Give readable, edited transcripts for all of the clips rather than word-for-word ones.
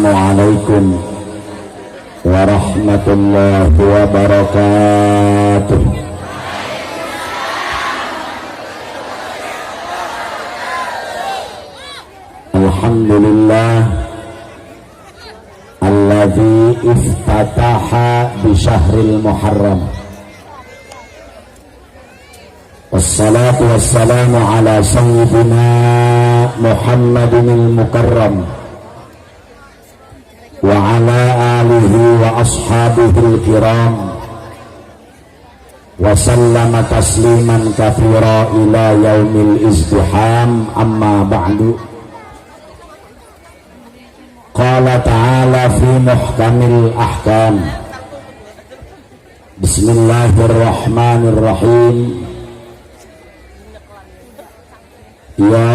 Assalamualaikum warahmatullahi wabarakatuh. Alhamdulillah alladzi iftataha bi syahril Muharram. Wassalatu wassalamu ala sayyidina Muhammadin al-Mukarram wa ala alihi wa ashabihi al-kiram wa sallama tasliman katsira ila yaumil izdiham. Amma ba'du. Qala ta'ala fi muhkamil ahkam. Bismillahirrahmanirrahim. Ya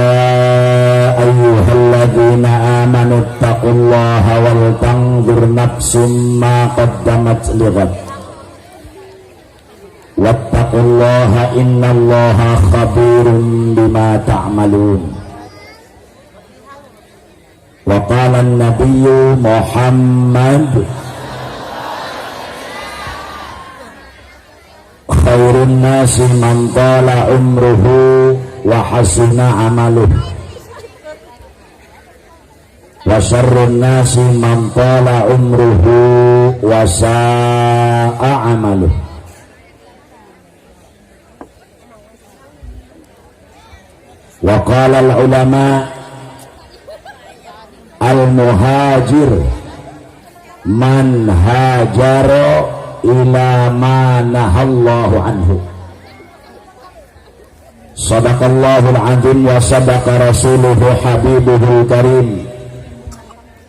ayyuhalladzina amanu taqullaha wal tanzur nafsum ma qaddamat lighad wattaqullaha innallaha khabirum bima ta'malun. Wa qala an-nabiyyu Muhammad khairun nasi man tala umruhu wa hasuna amaluh wa syarrun nasi man tala umruhu wa sa'a amaluh. Wa qala al ulama al muhajir man hajara ila ma nahallahu anhu. Sadaqallahul azim wa sadaqa rasuluhu habibuhul karim.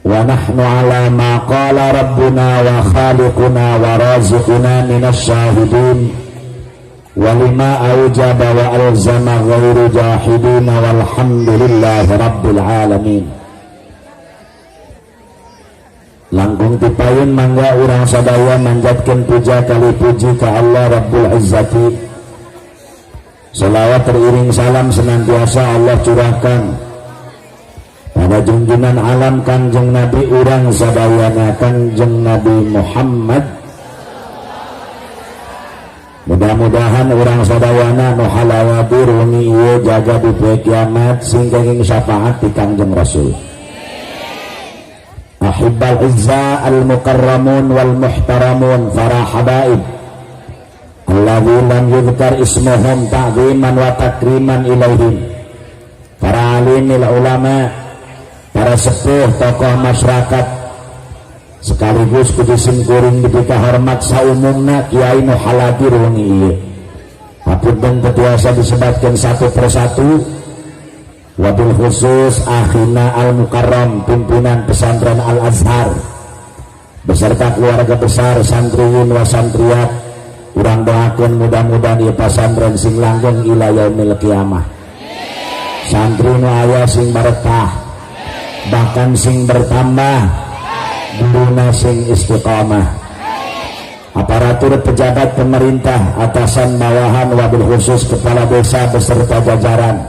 Wa nahnu ala ma qala rabbuna wa khaliquna wa raziquna minasy syahidin. Wa lima aujaba wa alzama ghairu jahidin walhamdulillahi rabbil alamin. Langkung tipayun mangga urang sadaya manjatkeun puja kali puji ka Allah Rabbul Izzati. Salawat teriring salam senantiasa Allah curahkan pada junjungan alam Kanjeng Nabi urang sadayana Kanjeng Nabi Muhammad. Mudah-mudahan urang sadayana nu halawadir wengi ieu jaga di poe kiamat sing kenging syafaat ti Kanjeng Rasul. Ahibbal izza al-mukarramun wal muhtaramun para habaib alladzi lam yudhkar ismuhum ta'ziman wa takriman ilaihim, para alimil ulama, para sepuh tokoh masyarakat, sekaligus kudu simkuring dipika hormat saumumna kiai nu haladir wengi ieu. Hapunten teu tiasa disebatkeun satu persatu, wabil khusus akhina al-mukarram pimpinan pesantren Al-Azhar beserta keluarga besar santriyin wa santriat. Urang doakeun mudah-mudahan ieu pasantren sing langgeng ila yaumil kiamah. Santri nu aya sing berkah, bahkan sing bertambah, guruna sing istiqamah. Aparatur pejabat pemerintah, atasan bawahan, wabil khusus kepala desa beserta jajaran.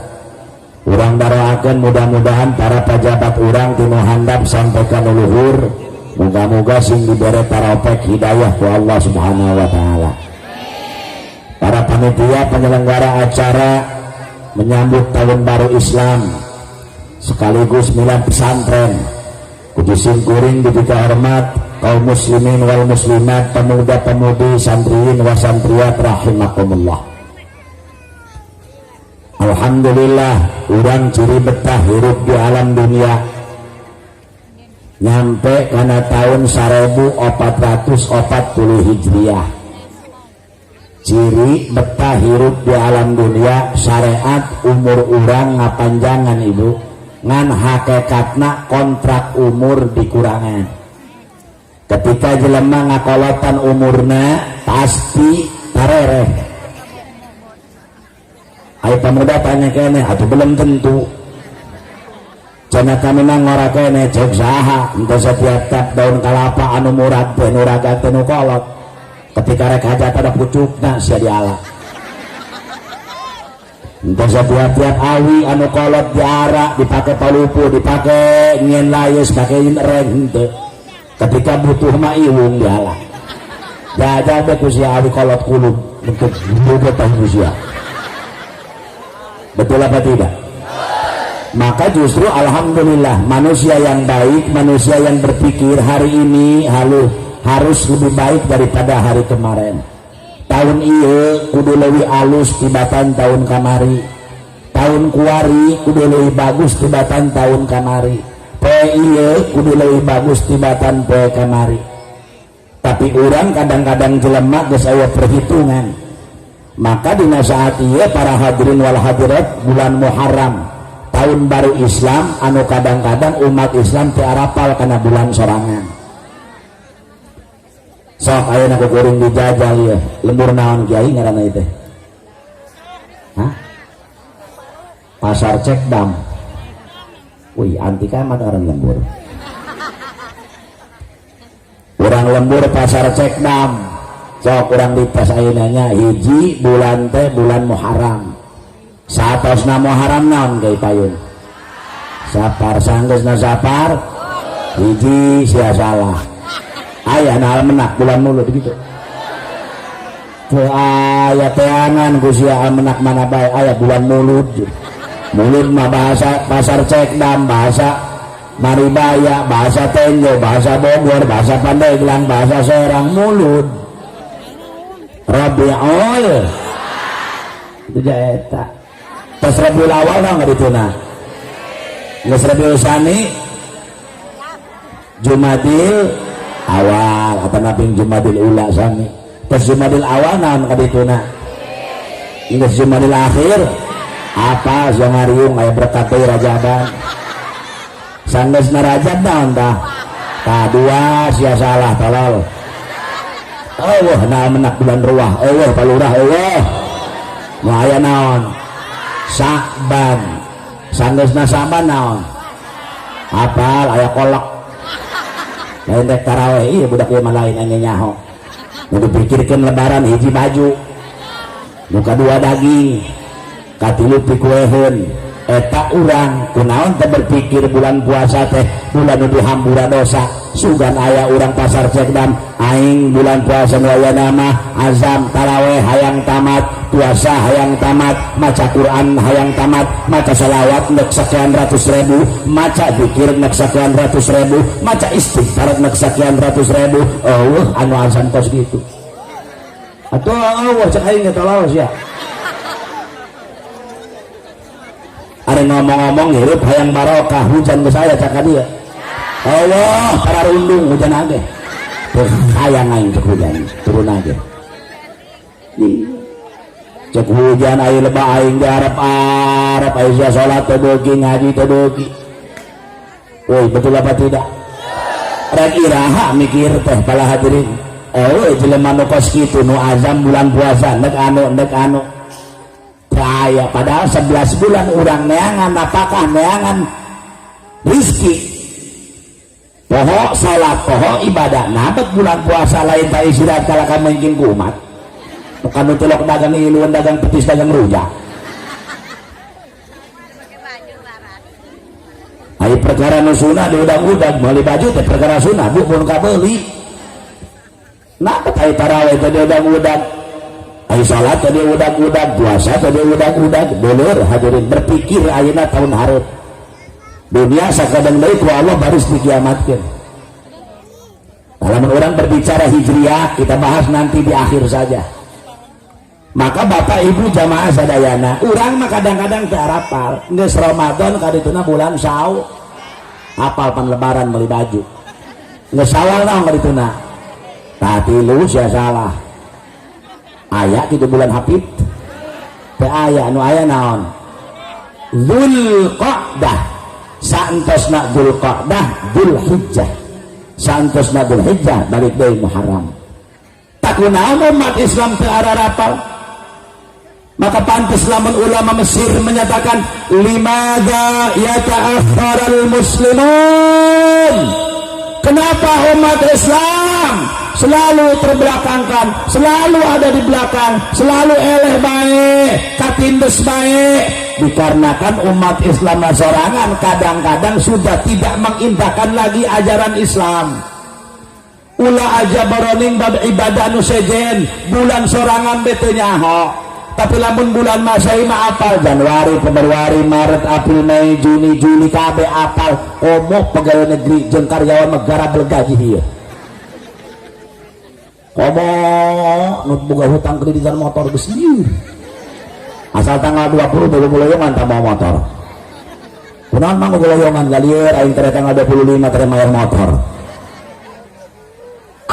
Urang doakeun mudah-mudahan para pejabat urang tinu handap sampai ka nu luhur, muga-muga sing dibere taufik hidayah ku Allah Subhanahu wa taala. Para panitia penyelenggara acara menyambut tahun baru Islam sekaligus milad pesantren, kudu simkuring dipika hormat kaum muslimin wal muslimat, pemuda-pemudi, santriin wa santriat rahimakumullah. Alhamdulillah urang ciri betah hirup di alam dunia nyampe kana tahun 1440 Hijriah. Ciri betah hirup di alam dunia syariat umur urang ngapanjangan ibu, ngan hakikatna kontrak umur dikurangan. Ketika jelema ngakolotan umurna pasti tarereh. Ayo pemuda tanya kene, atau belum tentu. Cenah kami mah ngora kene cek saha, entah setiap tap daun kalapa anu murad teh nu raga teh nu kolot. Ketika rek hajat ada pucukna sia diala. Entah setiap-tiap awi anu kolot diarak dipakai palupu, dipakai nyen layes, pakai reng henteu. Ketika butuh mah iwung diala. Jajal be ku sia awi kolot kulub untuk bobotoh ku sia. Betul apa tidak? Maka justru alhamdulillah manusia yang baik, manusia yang berpikir hari ini harus lebih baik daripada hari kemarin. Tahun ieu kudu leuwih alus tibatan tahun kamari, tahun kuari kudu leuwih bagus tibatan tahun kamari, poe ieu kudu leuwih bagus tibatan poe kamari. Tapi urang kadang-kadang jelema geus aya perhitungan. Maka dina saat ieu, para hadirin wal hadirat, bulan Muharram, tahun baru Islam, anu kadang-kadang umat Islam teu arapal kana bulan sorangan. Sok ayeuna ku kuring dijajal ieu, lembur naon, Kiai, ngaranna ieu teh? Hah? Pasar Cekdam. Wih, antik amat orang lembur. Urang lembur Pasar Cekdam. Sok urang dites ayeuna nya, hiji bulan teh bulan Muharram. Saatosna Muharram naon, Kiai payun? Sapar. Sanggeusna Sapar hiji sia salah. Aya na almenak bulan Mulud gitu. Teu aya, teangan ku sia almenak mana bae aya bulan Mulud. Mulud mah bahasa Pasar Cekdam, bahasa Maribaya, bahasa Tenjo, bahasa Bogor, bahasa Pandeglang, bahasa Serang, Mulud. Rabiul itu eta. Tos Rabiul Awal naon ngadituna? Geus Rabiul Sani, Jumadil Awal atau naping Jumadil Ula sami. Tos Jumadil Awal naon kadituna? Geus Jumadil Akhir apa sia ngariung aya berkat deui Rajaban. Sanggeusna Rajab naon tah? Tah, dua sia salah, tolol. Eueuh na menak bulan ruah, eueuh palurah eueuh. Nu aya naon? Sa'ban. Sanggeusna Sa'ban naon? Apal aya kolak. Lain rek taraweh ieu budak ieu mah, lain anu nyaho. Nu dipikirkeun lebaran hiji baju. Nu kadua daging. Katilu pikueheun. Eta urang kunaon teh berpikir bulan puasa teh bulan nu dihampura dosa? Sugan aya urang Pasar Cekdam, aing bulan puasa nu aya nama azam taraweh hayang tamat, puasa hayang tamat, maca Quran hayang tamat, maca salawat nek sekian ratus ribu, maca zikir nek sekian ratus ribu, maca istighfar nek sekian ratus ribu. Oh, anu azam kos gitu atau oh cek aing ge tolol sia. Ada ngomong-ngomong hirup hayang barokah, hujan ke saya cak dia. Allah para rundung hujan aja. Hayang aing cek hujan turun aja. Cek hujan aing lebah aing diharap arap aing sia salat teu beuki, ngaji teu beuki. Woi, betul apa tidak? Rek iraha mikir teh, para hadirin? Oh, jelema nu kos kitu nu azam bulan puasa nek anu nek anu aya, padahal 11 bulan urang neangan apakah, neangan rizki, poho salat, poho ibadah. Nabet bulan puasa lain tak istirahat kalau kamu mungkin ku umat bukan nu tilok dagang iluan, dagang petis, dagang rujak. Ayo perkara nu sunah diudag-udag, meuli baju teh perkara sunah, bu, mun kabeli. Nah, ayo tarawih teh diudag-udag, ayo salat teh diudag-udag, puasa teh diudag-udag. Dulur hadirin, berpikir ayeuna tahun hareup. Dunia sakadang deui ku Allah baris dikiamatkeun. Kalau orang berbicara hijriah, kita bahas nanti di akhir saja. Maka Bapak Ibu jamaah sadayana, urang mah kadang-kadang teu arapal. Geus Ramadan kadituna bulan Sau, apal pan lebaran meuli baju. Geus Sawal naon kadituna? Tah, tilu sia salah. Aya kitu bulan Hafid? Teu aya, nu aya naon? Dzulqa'dah. Saentosna Dzulqa'dah, Dzulhijjah. Saentosna Dzulhijjah balik deui Muharram. Tak kunaon umat Islam teu ararapal? Maka pantas lamun ulama Mesir menyatakan, limadza yata'akhkharal muslimun, kenapa umat Islam Islam selalu terbelakangkan, selalu ada di belakang, selalu eleh bae, katindes bae, dikarenakan umat Islam sorangan kadang-kadang sudah tidak mengindahkan lagi ajaran Islam. Ulah aja boroning bab ibadah nu sejen, bulan sorangan bete nyaho, tapi lamun bulan Masehi mah apal Januari, Februari, Maret, April, Mei, Juni, Juli kabeh apal. Komo pegawai negeri jeung karyawan negara bergaji ieu, komo nu boga hutang kreditan motor geus lieur. Asal tanggal 20 baru muloyongan tambah motor. Kunaon mang goloyongan? Galieur aing tere tanggal 25 tere mayar motor.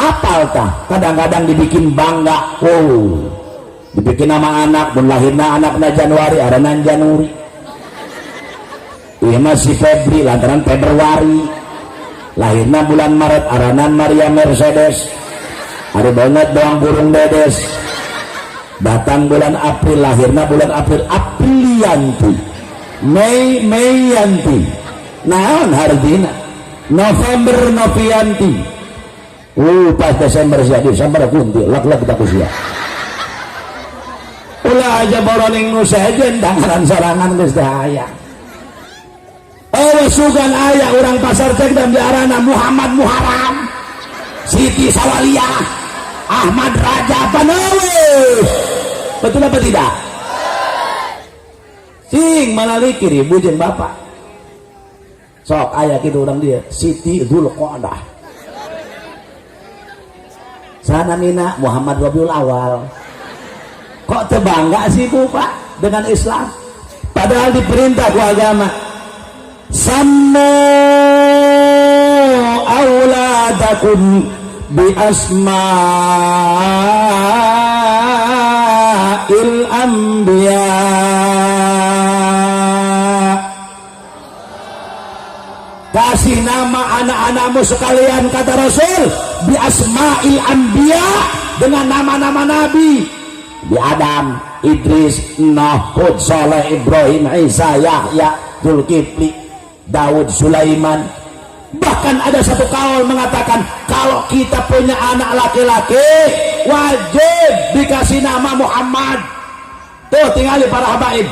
Apal tah, kadang-kadang dibikin bangga. Oh, dibikin nama anak, mun lahirna anakna Januari aranan Januri. Ieu mah si Febri lantaran Februari. Lahirna bulan Maret aranan Maria Mercedes. Ari banget doang burung dedes. Datang bulan April, lahirna bulan April, Aprilianti. Mei, Meiyanti. Naon hartina? November, Novianti. Pas Desember sia, Desember kunti, lak-lak kita kusia. Ulah aja boroning nu sejen, dangaran sorangan geus teu aya. Oh, sugan aya urang pasar cek dan diarana Muhammad Muharram, Siti Sawaliyah, Ahmad Raja Panawi. Betul apa tidak? Sing malaliki ibu jeung bapak. Sok aya kitu urang dia Siti Dzulqa'dah. Sana mina Muhammad Rabiul Awal. Kok terbangga sih bu pak dengan Islam? Padahal diperintah ku agama. Sammu auladakum bi asma'il anbiya. Kasih nama anak-anakmu sekalian, kata Rasul, bi asma'il anbiya, dengan nama-nama nabi. Di Adam, Idris, Nuh, Hud, Saleh, Ibrahim, Isa, Yahya, Zulkifli, Daud, Sulaiman. Bahkan ada satu kaul mengatakan kalau kita punya anak laki-laki wajib dikasih nama Muhammad. Tuh tinggali para habaib.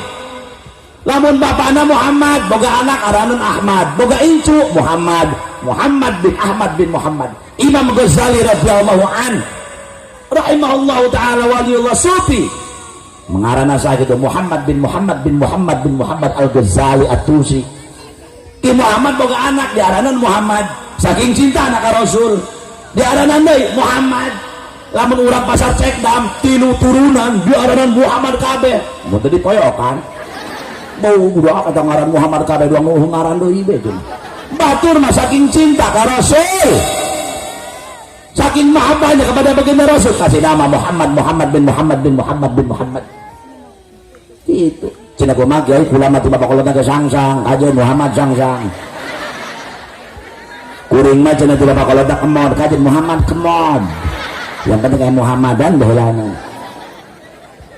Lamun bapakna Muhammad, boga anak aranan Ahmad, boga incu Muhammad, Muhammad bin Ahmad bin Muhammad. Imam Ghazali radhiyallahu an, rahimahullahu taala, waliullah sufi, mengarana saya gitu Muhammad bin Muhammad bin Muhammad bin Muhammad Al-Ghazali At-Tusi. Ki Muhammad boga anak diaranan Muhammad, saking cinta anak Rasul diaranan deui Muhammad. Lamun urang pasar cekdam tilu turunan diaranan Muhammad kabeh, mun teu dipoyokan bau budak kata ngaran Muhammad kabeh, doang nu ngaran deui be. Batur mah saking cinta ka Rasul, saking mahabbahnya kepada baginda Rasul, kasih nama Muhammad, Muhammad bin Muhammad bin Muhammad bin Muhammad. Itu cina kumaha kiai, kula mah ti bapak kolotna ke sangsang kajeun Muhammad sangsang. Kuring mah cenah ti bapak kolotna kemod kajeun Muhammad kemod. Yang penting kayak Muhammadan baheulana.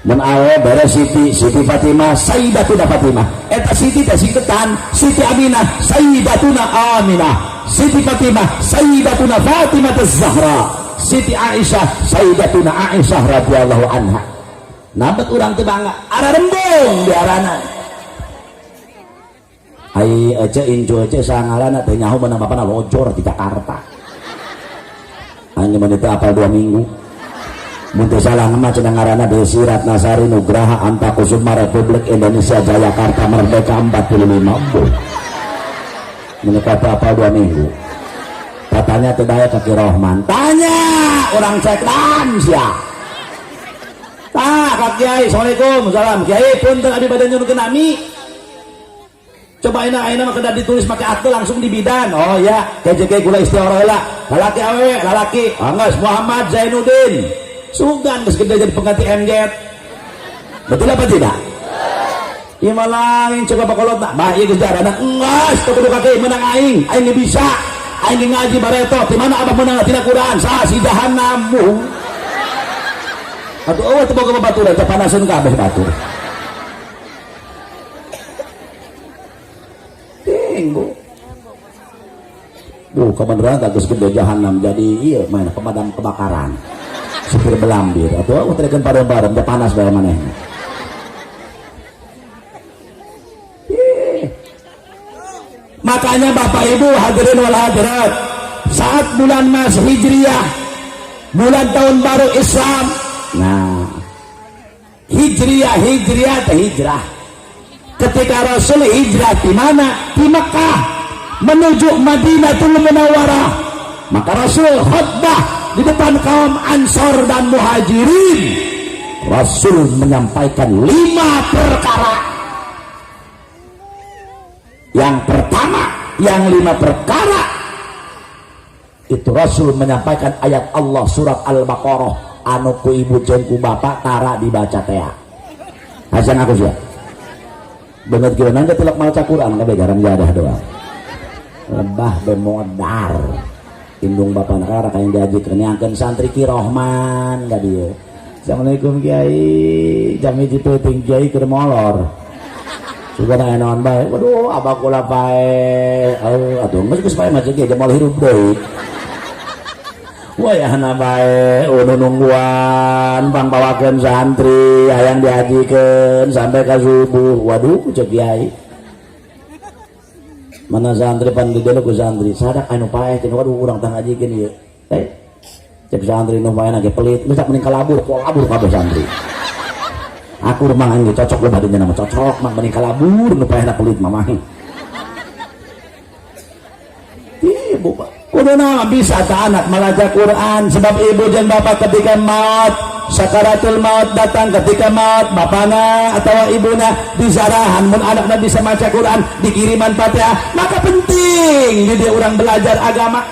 Mun awe beres Siti, Siti Fatimah, Sayyidatuna Fatimah. Eta Siti teh singketan Siti Aminah, Sayyidatuna Aminah. Siti Fatimah, Sayyidatuna Fatimah Az-Zahra. Siti Aisyah, Sayyidatuna Aisyah radhiyallahu anha. Nabet urang teu bangga, ara rembung diarana. Ai ece incu ece sangalana teu nyaho menang bapana lojor di Jakarta. Hanya mun teu apal 2 minggu. Mun teu salah mah cenah ngaranna Desi Ratnasari Nugraha Antakusuma Republik Indonesia Jayakarta Merdeka 45. Bu. Menikah apal 2 minggu. Katanya teu daya ka Ki Rohman. Tanya orang cekdan sia. Tah ka Kiai, Assalamualaikum, salam. Kiai punten abi bade nyuhunkeun nami. Coba ayeuna ayeuna mah kedah ditulis make akte langsung di bidan. Oh ya, KJK kula istiharah heula. Lalaki awewe, lalaki. Anggeus Muhammad Zainuddin. Sugan geus gede jadi pengganti MZ. Betul apa tidak? Ieu mah lain coba bakolotna. Bah ieu geus diarana enggeus teu kudu ka menang aing. Aing ge bisa. Aing ge ngaji bareto. Di mana abah menang tina Quran? Saha si jahanam. Atuh eueuh teu boga babaturan teh panaseun kabeh batur. Ting bu. Kebenaran geus gede jahanam jadi iya mana pemadam kebakaran. Supir belambir atuh utrikeun bareng-bareng teh panas bae manehna. Makanya Bapak Ibu hadirin wal hadirat, saat bulan Mas Hijriah, bulan tahun baru Islam. Nah, Hijriah Hijriah teh hijrah. Ketika Rasul hijrah di mana? Di Mekah menuju Madinatul Munawwarah. Maka Rasul khutbah di depan kaum Ansor dan Muhajirin. Rasul menyampaikan 5 perkara. Yang pertama, yang 5 perkara itu Rasul menyampaikan ayat Allah surat Al-Baqarah anu ku ibu jeung ku bapak tara dibaca teh. Hasan aku sia. Bener kieu nangga tilak maca Quran kabeh garam jadah doang. Lebah be modar. Indung bapak nakara kayak diajikeun nyangkeun santri Ki Rohman ka dieu. Assalamualaikum Kiai, jam 1 peuting Kiai keur molor. Sugan aya naon bae. Waduh, abah kula bae. Atuh geus geus bae mah kieu moal hirup deui. Wayahna bae unu nungguan pangbawakeun santri hayang diajikeun sampai ka subuh. Waduh, cek kiai. Mana santri pan di ku santri, sadak anu paeh cenah waduh urang tah ngajikeun ieu. Cek santri nu paehna ge pelit, geus mending kalabur, kalabur kabeh santri. Aku rumangan ge cocok loba dinya nama cocok mah mending kalabur nu paehna pelit mamah. Ibu pak kuduna bisa ta anak malaca Quran sebab ibu dan bapak ketika maut sakaratul maut datang ketika maut bapana atau ibuna disarahan mun anakna bisa maca Quran dikiriman Fatihah maka penting di dia orang belajar agama.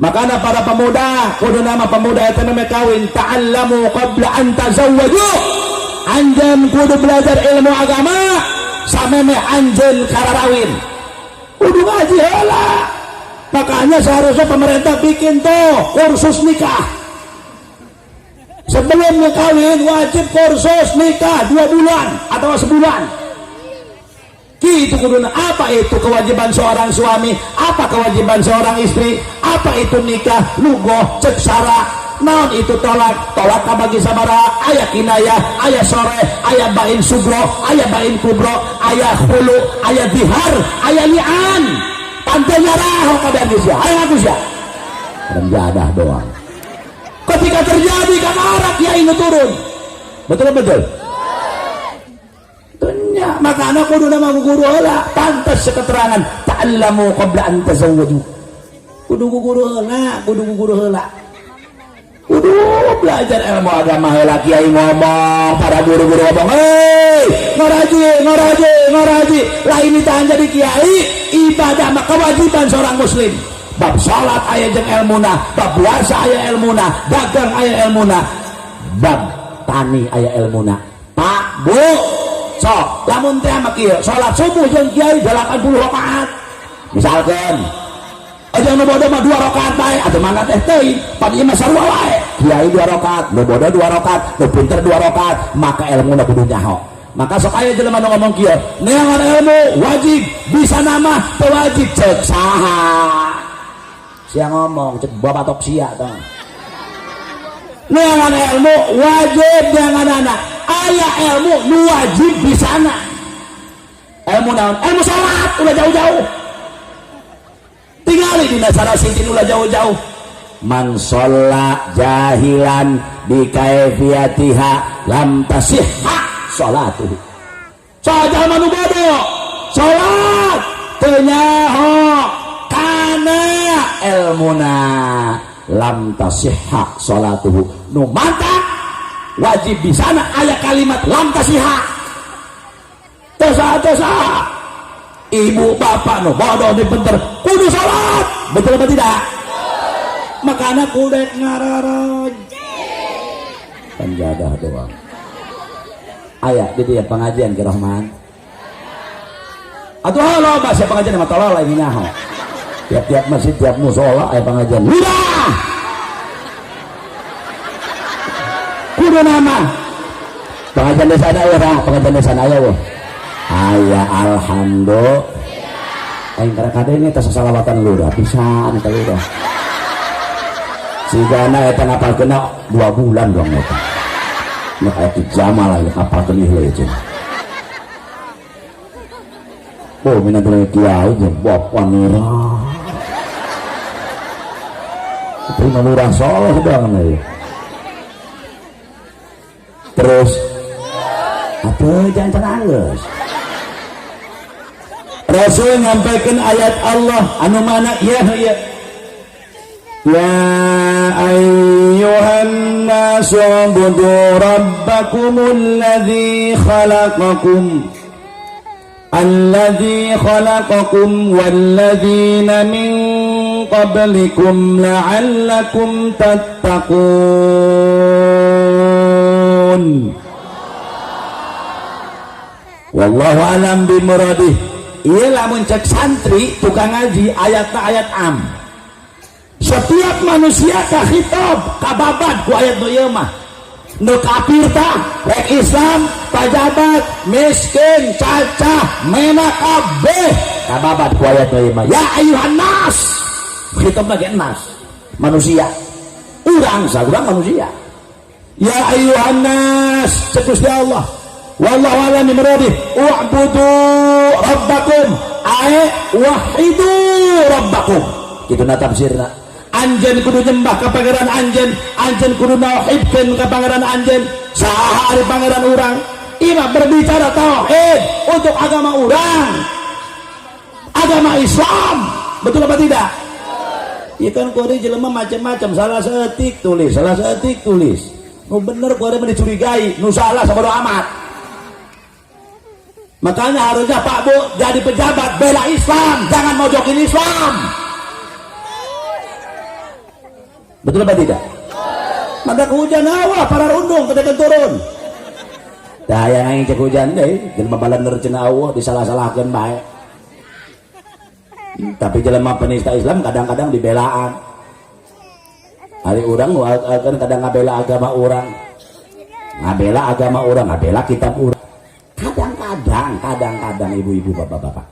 Makanya para pemuda kuduna mah pemuda eta mah kawin ta'allamu qabla an tazawwaju. Anjeun kudu belajar ilmu agama sameme anjeun kararawin kudu ngaji heula. Makanya seharusnya pemerintah bikin tuh kursus nikah. Sebelum kawin wajib kursus nikah 2 bulan atau sebulan. Gitu kuduna. Apa itu kewajiban seorang suami? Apa kewajiban seorang istri? Apa itu nikah? Lugoh, cek sara. Naon itu tolak? Tolak bagi sabara, aya kinayah, aya sore, aya bain sugro, aya bain kubro, aya khulu, aya dihar, aya li'an. Pantai nyarah kabeh geus ya. Ayo ngaku sia. Jadah doang. Ketika terjadi kan arak kiai nu turun. Betul betul. Tanya, makana kudu nama guru heula, pantas keterangan ta'allamu qabla an tazawwaju. Kudu guru heula, kudu guru heula. Kudu belajar ilmu agama heula kiai ngomong, para guru-guru ngomong, "Hei, ngaraji, ngaraji, ngaraji." Lain ditahan jadi kiai, ibadah mah kewajiban seorang muslim. Bab salat aya jeung ilmuna, bab puasa aya ilmuna, dagang aya ilmuna, bab tani aya ilmuna. Pak, Bu, sok lamun teh mah kieu, salat subuh jeung kiai 80 rakaat. Misalkan aja nu bodoh mah 2 rakaat bae atuh mangga teh teuing, pan ieu mah sarua wae. Kiai 2 rakaat, nu bodoh 2 rakaat, nu pinter 2 rakaat, maka ilmuna kudu nyaho. Maka sok aya jelema nu ngomong kieu, neangan ilmu wajib, bisa nama teu wajib cek saha. Sia ngomong cek babatok sia tah. Neangan ilmu wajib neangan anak. Aya ilmu nu wajib di sana. Ilmu naon? Ilmu salat ulah jauh-jauh. Tingali dina sarasintin ulah jauh-jauh. Man sholla jahilan bi kaifiyatiha lam tasihha sholatuhu. Saja manu bodoh salat teu nyaho kana ilmuna lam tasihha sholatuhu. Nu mantap wajib di sana aya kalimat lam tasihha. Tosa tosa ibu bapak nu bodoh nu pinter kudu salat, betul apa tidak? Makanya kudu ngararoj penjadah doang. Aya di dia pengajian ke Rahman atuh halo bahasa pengajian sama tolol ini nyaho tiap-tiap masjid tiap musola aya pengajian udah kudu nama pengajian desa aya pengajian desa aya weh aya alhamdulillah. Aing kadang-kadang ini tas salawatan lurah pisan eta lurah. Sigana eta ngapalkeun 2 bulan dong eta. Nu aya di Jamal lah ngapalkeun ieu cenah. Oh, minantu kiai jeung bapak nurah. Terima lurah soleh dong nih. Terus apa jangan terangges. Rasul nyampaikan ayat Allah anu mana ya ya ya ayyuhan nasu ubudu rabbakumul ladzi khalaqakum alladzi khalaqakum walladzina min qablikum la'allakum tattaqun. Wallahu alam bimuradih. Ieu lamun cek santri tukang ngaji ayatna ayat am. Setiap manusia kahitob kababad ku ayat nu ieu mah. Nu kafir tah rek Islam, pajabat, miskin, cacah, mena kabeh kababad ku ayat nu ieu mah. Ya ayuhan nas. Khitabna ge nas, manusia. Urang saurang manusia. Ya ayuhan nas, cek Gusti Allah. Wallahu a'lam bimuradihi. U'budu rabbakum ay wahidu rabbakum. Kitu na tafsirna. Anjeun kudu nyembah ka pangeran anjeun, anjeun kudu nauhidkeun ka pangeran anjeun. Saha ari pangeran urang? Ieu mah berbicara tauhid untuk agama urang. Agama Islam. Betul apa tidak? Ieu kan kuari jelema macam-macam, salah saeutik tulis, salah saeutik tulis. Nu bener kuari mah dicurigai, nu salah sabodo amat. Makanya harusnya Pak Bu jadi pejabat bela Islam, jangan mojokin Islam. Betul apa tidak? Maka hujan awah para rundung ketika turun. Dah yang aing cek hujan deh, jelema balander cenah Allah disalah-salahkeun bae. Tapi jelema penista Islam kadang-kadang dibelaan. Ari urang kan kadang ngabela agama urang. Ngabela agama urang, ngabela kitab urang. Kadang-kadang, kadang-kadang ibu-ibu bapak-bapak.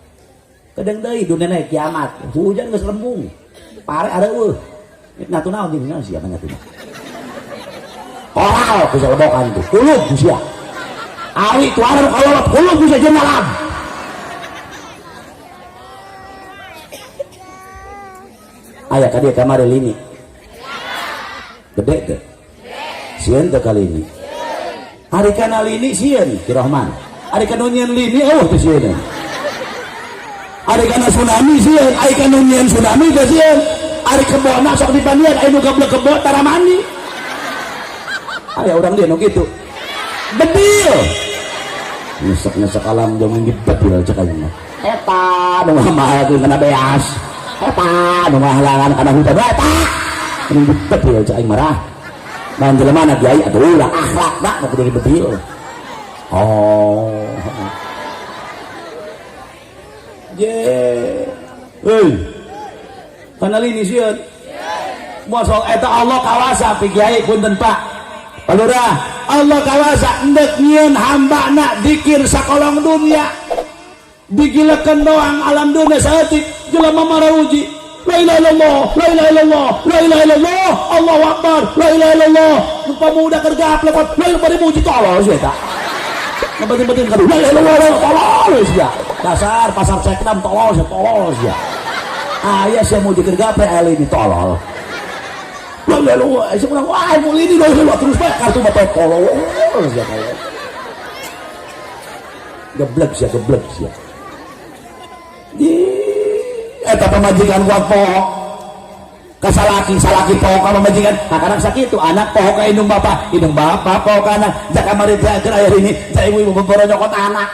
Kadang deui dunia naik kiamat, hujan geus lembung. Pare areueuh. Nyatu naon jeung naon sia nyatu. Koral ku lebokan tuh, kulub ku sia. Awi tuaran kolot kulub ku sia jeung alam. Aya ka dieu kamari lini. Gede teh. Sieun teh kali ini. Ari kana lini sieun Ki Rahman. Ari kana nyieun lini eueuh teh sieun. Ari kana tsunami sieun, ari kana nyieun tsunami teh sieun. Ari kebona sok dipandian, ari nu gablek kebo tara mandi. Aya urang dia nu kitu. Bedil. Nyesek-nyesek alam jeung bedil cek aing mah. Eta nu ngamahakeun kana beas. Eta nu ngahalangan kana hutan eta. Nu bedil cek aing marah. Naon jelema na kiai atuh ulah akhlakna nu kudu dibedil. Oh. Ye. Heuy. Kana lini sieun. Moal eta Allah kawasa pi kiai punten Pak. Pak Lurah, Allah kawasa endek nyieun hambana dikir sakolong dunia. Digilekeun doang alam dunia saeutik jelema marauji. La ilaha illallah, la ilaha illallah, la ilaha illallah, Allahu akbar, la ilaha illallah. Nu pamuda keur gaplek, la ilaha bari muji tolol sia eta. Ngebetin-betin kadu, la ilaha illallah, tolol sia. Dasar pasar cekdam tolol sia, tolol sia. Aya sia muji keur gaplek aya ini tolol. La ilaha illallah, sia urang wah mau ini la ilaha terus bae kartu bapak tolol sia tolol. Geblek sia, geblek sia. Di eta pamajikan kuat poho ka salaki, salaki poho ka pamajikan. Nah kadang sakitu anak poho ka indung bapak, indung bapak poho ka anak. Jak kamari teh keur aya ini, cai ibu-ibu boro nyokot anak.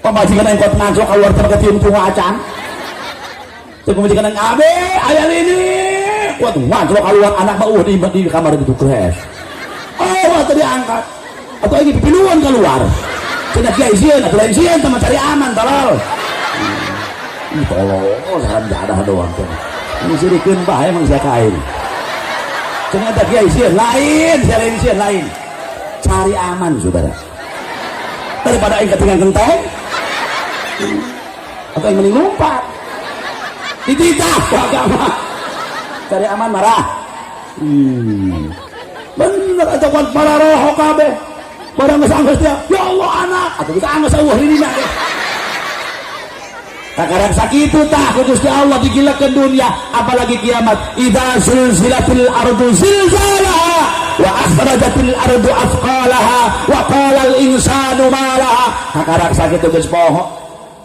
Pamajikan yang kuat ngaco keluar teh ketiung tunga acan. Cek pamajikan yang abe aya ini kuat ngaco keluar anak mah di kamar gitu crash. Oh, atau diangkat. Atau ini pipiluan keluar. Cenah kiai sieun atuh lain sieun teman cari aman tolol. Ih tolol saran jadah doang teh. Ini sirikeun bae emang sia ka aing. Cenah eta kiai sieun lain, sia lain sieun lain. Cari aman saudara. Daripada aing ketinggalan genteng. Atau yang mending lompat. Dititah ku agama. Cari aman marah. Bener atau kuat para roh kabeh. Barang geus anggeus dia, ya Allah anak, atuh geus anggeus eueuh rinina ge. Kakarang sakitu tah ku Gusti Allah digilakeun dunia, apalagi kiamat. Idza zulzilatil ardu zilzalaha wa akhrajatil ardu athqalaha wa qala al insanu ma laha. Kakarang sakitu geus poho.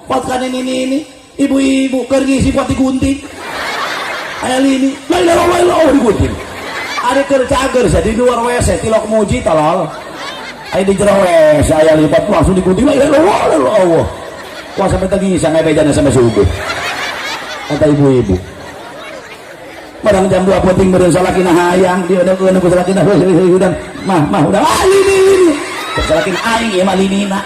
Kuat kan ini ibu-ibu keur ngisi kuat digunting. Aya lini, la ilaha illallah digunting. Ari keur cager sia di luar WC tilok muji tolol. Aya di jero WC aya lipat langsung digunting la ilaha illallah. Wah sampai tadi sangai bejana sampai subuh. Kata ibu-ibu. Barang jam 2 penting beureun salakina hayang dia udah ku salakina heuh udah mah mah udah ah ini ini. Salakina aing ieu mah linina.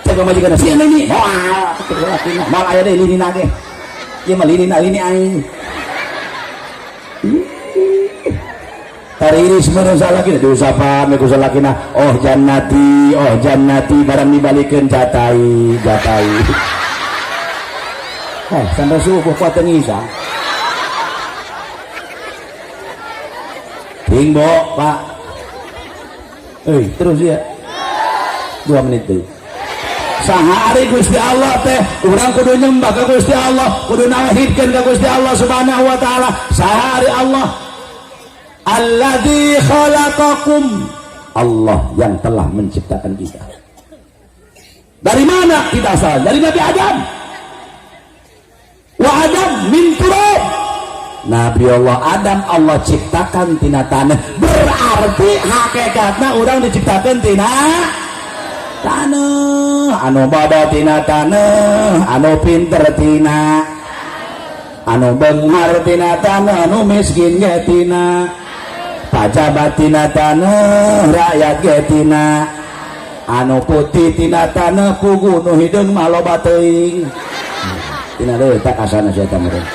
Cek pamajikan sia lini. Moal salakina moal aya deui linina ge. Ieu mah linina lini aing. Tariris meureun salakina diusapan ku salakina oh jannati barang dibalikeun jatai jatai. Sampai subuh kuat teu ngisa. Ting bo, Pak. Terus ya. 2 menit deui. Saha ari Gusti Allah teh urang kudu nyembah ka Gusti Allah, kudu nauhidkeun ka Gusti Allah Subhanahu wa taala. Saha ari Allah? Alladzi khalaqakum. Allah yang telah menciptakan kita. Dari mana kita asal? Dari Nabi Adam. Wa Adam min turab. Nabi Allah Adam Allah ciptakan tina tanah. Berarti hakikatna urang diciptakan tina tanah. Anu bodoh tina tanah, anu pinter tina, anu beunghar tina tanah, anu miskin ge tina, pajabat tina tanah, rakyat ge tina, anu putih tina tanah, pugu nu hideung mah loba teuing. Tina deui tak kasana sia eta meureun.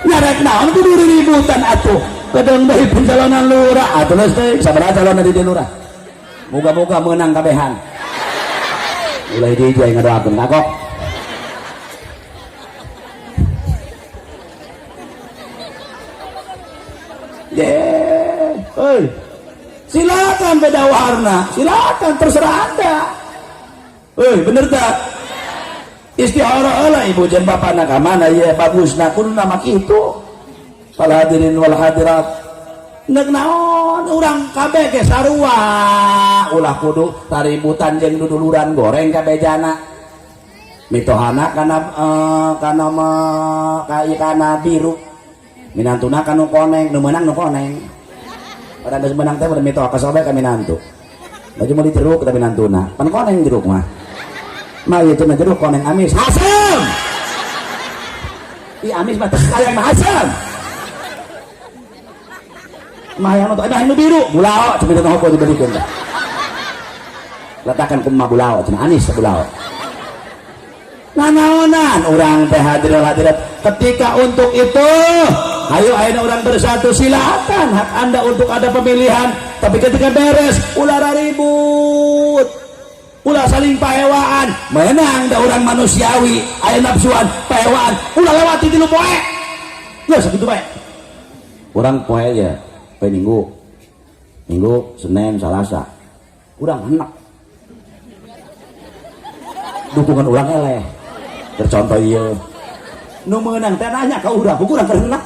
Nyarek naon kudu riributan atuh. Kedeung deui pencalonan lurah atuh geus teuing sabaraha calon di lurah. Moga-moga menang kabehan. Ulah di hiji ngadoakeun kagok. Yeah. Oi. Silakan beda warna, silakan terserah Anda. Oi, bener tak? Istikharah lah ibu jeung bapak nak mana ya bagusna kudu nama kitu. Fal hadirin wal hadirat. Nek naon urang kabeh ge sarua, ulah kudu taributan jeung duduluran goreng kabejana. Mitohana kana kana kana biru. Minantuna kanu koneng, nu meunang nu koneng. Pada geus meunang teh mun mitoha kesel bae ka minantu. Baju meuli jeruk ka minantuna. Pan koneng jeruk mah. Mah ieu cenah jeruk koneng amis. Hasem. Ih amis mah teh hayang mah hasem. Mah hayang nu nu biru, bulao cenah teh hopo dibelikeun teh. Letakan kumaha bulao cenah anis bulao. Nanaonan urang teh hadirin hadirat ketika untuk itu ayo ayo orang bersatu, silakan hak Anda untuk ada pemilihan, tapi ketika beres ulah ribut, ulah saling paewaan, menang da orang manusiawi aya nafsuan paewaan ulah lewati tilu poe geus sakitu bae urang poe ya poe Minggu Minggu Senin Salasa urang enak dukungan urang eleh tercontoh ieu nu meunang teh nanya ka urang, urang keur enak.